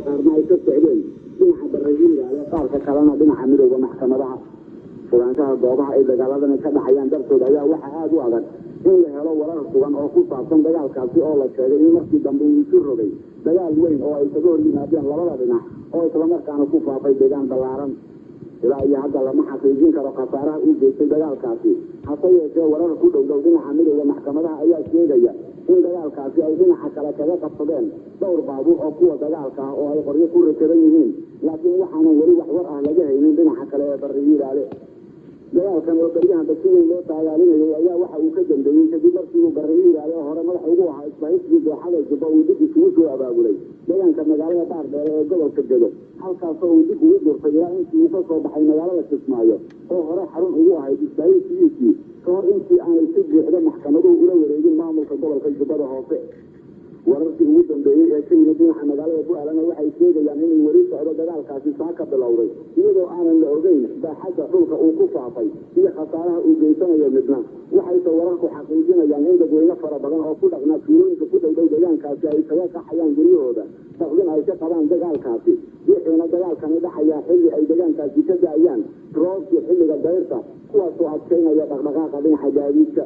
Qaarna ay ka socdeen dhinaca Barrahiiraale, qaarka kalena dhinaca Midowda Maxkamadaha. Fogaanshaha goobaha ay dagaaladani ka dhacayaan dartood ayaa waxaa aada u adag in la helo warar sugan oo ku saabsan dagaalkaasi, oo la sheegay in markii dambe uu isu rogay dagaal weyn oo ay kaga hor yimaadeen labada dhinac, oo islamarkaana ku faafay deegaan ballaaran. Ilaa iyo hadda lama xaqiijin karo khasaaraha uu geystay dagaalkaasi. Hase yeeshee, warar ku dhow dhow dhinaca Midowda Maxkamadaha ayaa sheegaya in dagaalkaasi ay dhinaca kale kaga qabsadeen dhowr baabuur oo kuwa dagaalka ah oo ay qoryo ku rakaban yihiin, laakiin waxaanan weli wax war ah laga haynin dhinaca kale ee Barriyiiraale. Dagaalkan oo beryahanba si weyn loo saadaalinayay ayaa waxa uu ka dambeeyey kadib markii uu Barriyiiraale oo hore madax ugu ahaa isbahaysigii Dooxada Jubba uu dib isugu soo abaabulay deegaanka magaalada Baardheere ee gobolka Gedo, halkaasoo uu dib ugu gurtay ilaa intii uu ka soo baxay magaalada Kismaayo oo hore xarun ugu ahayd isbahaysigiisii, ka hor intii aanay si buuxda maxkamaduhu ula wareegin maamulka gobolka Jubbada Hoose. Wararkii ugu dambeeyey ee ka yimid dhinaca magaalada Bu-aalana waxay sheegayaan inuu weli socdo dagaalkaasi saa ka bilowday, iyadoo aanan la ogeyn baaxadda dhulka uu ku faafay iyo khasaaraha uu geysanayo midna. Waxayse wararku xaqiijinayaan in dadweyne fara badan oo ku dhaqnaa tuulooyinka ku dhowdhow deegaankaasi ay kaga qaxayaan guryahooda baqdin ay ka qabaan dagaalkaasi, wuxuuna dagaalkani dhacayaa xilli ay deegaankaasi ka da-ayaan roobkii xilliga dayrta, kuwaasoo adkaynaya dhaqdhaqaaqa dhinaca gaadiidka.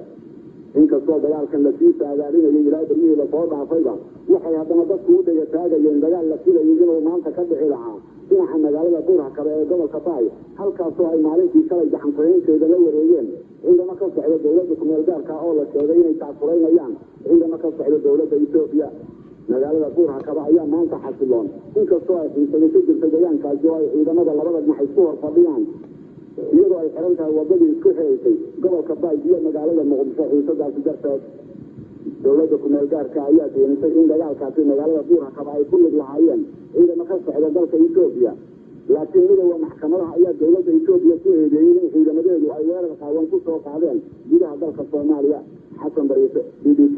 Inkastoo dagaalkan lasii saadaalinayay ilaa beryihii lasoo dhaafayba, waxay haddana dadku u dhega taagayeen dagaal la filayay inuu maanta ka dhici lahaa dhinaca magaalada Buurhakabe ee gobolka Baay, halkaasoo ay maalintii shalay gacankuhaynteeda la wareegeen ciidamo ka socda dowladda kumeel gaarka oo la sheegay inay taakuraynayaan ciidamo ka socda dowladda Etoobiya. Magaalada Buurhakaba ayaa maanta xasiloon, inkastoo ay xiisado ka jirta deegaankaasi oo ay ciidamada labada dhinac isku hor fadhiyaan, iyadoo ay xiran tahay wadadii isku xiraysay gobolka Baay iyo magaalada Muqdisho xiisadaasi darteed. Dowladda kumeel gaarka ayaa beenisay in dagaalkaasi magaalada Buurhakaba ay ku lug lahaayeen ciidamo ka socda dalka Etoobiya, laakiin Midowda Maxkamadaha ayaa dowladda Etoobiya ku eedeeyey in ciidamadeedu ay weerar qaawan ku soo qaadeen gudaha dalka Soomaaliya. Xasan Bariise, B B C,